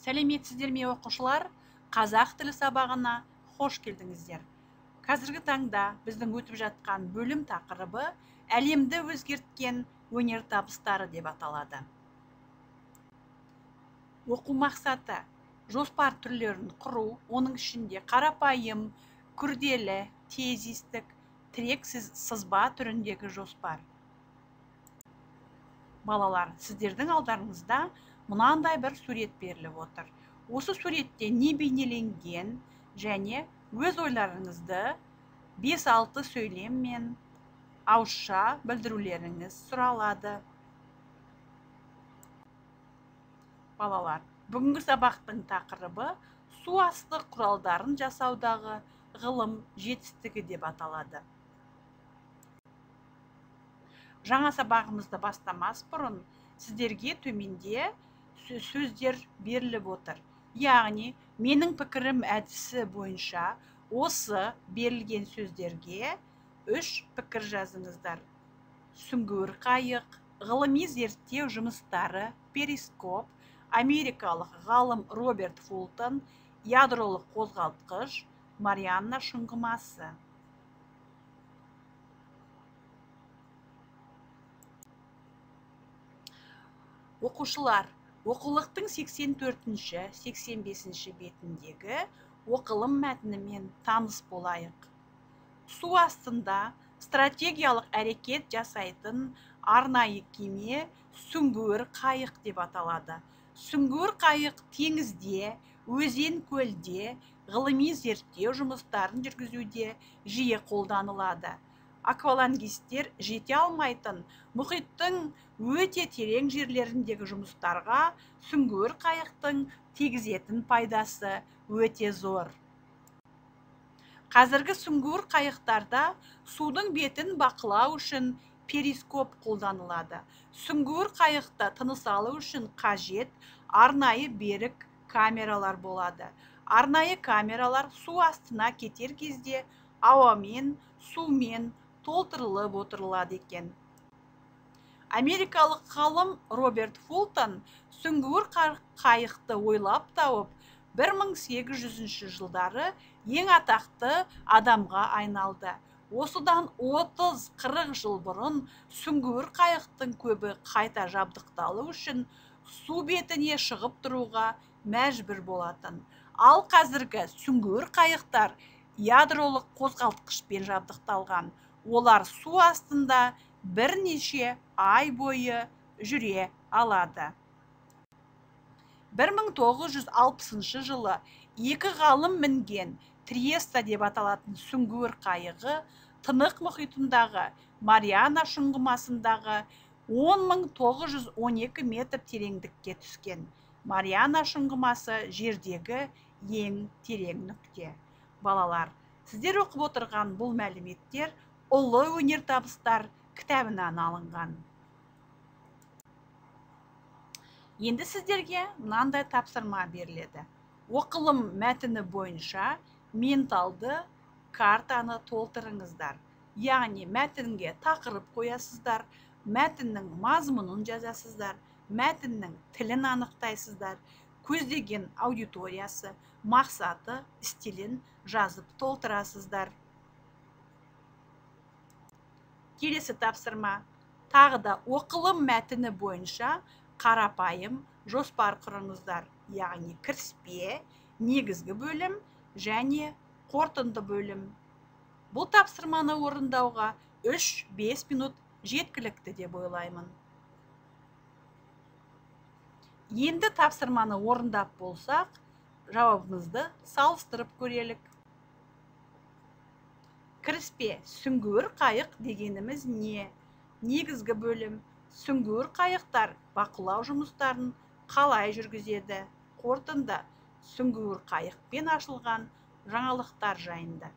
Сәлеметсіздер ме, оқушылар? Қазақ тілі сабағына қош келдіңіздер. Қазіргі таңда біздің өтіп жатқан бөлім тақырыбы әлемді өзгерткен өнертабыстары деп аталады. Оқу мақсаты: жоспар түрлерін құру, оның ішінде қарапайым, күрделі, тезистік, тірексіз сызба түріндегі жоспар. Балалар, сіздердің алдарыңызда мынандай бір сурет беріліп отыр. Осы суретте не бейнеленген және өз ойларыңызды 5-6 сөйлеммен ауызша білдірулеріңіз сұралады. Балалар, бүгінгі сабақтың тақырыбы су асты құралдарын жасаудағы ғылым жетістігі деп аталады. Жаңа сабағымызды бастамас бұрын сіздерге төменде сөздер беріліп отыр. Яғни, менің пікірім әдісі бойынша осы берілген сөздерге 3 пікір жазыңыздар. Сүңгуір қайық, ғылыми зерттеу жұмыстары, перископ, америкалық ғалым Роберт Фултон, ядролық қозғалтқыш, Марианна шұңғымасы. Оқушылар, оқулықтың 84-ші, 85-ші бетіндегі оқылым мәтінімен таныс болайық. Су астында стратегиялық әрекет жасайтын арнайы кеме сүңгуір қайық деп аталады. Сүңгуір қайық теңізде, өзен көлде ғылыми зерттеу жұмыстарын жүргізуде жиі қолданылады. Аквалангистер жете алмайтын мұхиттың өте терең жерлеріндегі жұмыстарға сүңгуір қайықтың тигізетін пайдасы өте зор. Қазіргі сүңгуір қайықтарда судың бетін бақылау үшін перископ қолданылады. Сүңгуір қайықта тыныс алу үшін қажет арнайы берік камералар болады. Арнайы камералар су астына кетер кезде ауамен, сумен толтырылып отырылады екен. Америкалық ғалым Роберт Фултон сүңгуір қайықты ойлап тауып, 1800 жылдары ең атақты адамға айналды. Осыдан 30-40 жыл бұрын сүңгуір қайықтың көбі қайта жабдықталу үшін су бетіне шығып тұруға мәжбүр болатын. Ал қазіргі сүңгуір қайықтар ядролық қозғалтқышпен жабдықталған. Олар су астында бірнеше ай бойы жүре алады. 1960 жылы екі ғалым мінген Триеста деп аталатын сүңгуір қайығы Тынық мұхитындағы Мариана шұңғымасындағы 10 912 метр тереңдікке түскен. Мариана шұңғымасы жердегі ең терең нүкте. Балалар, сіздер оқып отырған бұл мәліметтер ұлы өнертабыстар кітабынан алынған. Енді сіздерге мынандай тапсырма беріледі. Оқылым мәтіні бойынша менталды картаны толтырыңыздар. Яғни мәтінге тақырып қоясыздар, мәтіннің мазмұнын жазасыздар, мәтіннің тілін анықтайсыздар, көздеген аудиториясы, мақсаты, стилін жазып толтырасыздар. Келесі тапсырма. Тағы да оқылым мәтіні бойынша қарапайым жоспар құрыңыздар. Яғни кіріспе, негізгі бөлім және қорытынды бөлім. Бұл тапсырманы орындауға 3-5 минут жеткілікті деп ойлаймын. Енді тапсырманы орындап болсақ, жауабымызды салыстырып көрелік. Кіріспе, сүңгуір қайық дегеніміз не? Негізгі бөлім, сүңгуір қайықтар бақылау жұмыстарын қалай жүргізеді? Қорытынды, сүңгуір қайықпен ашылған жаңалықтар жайында.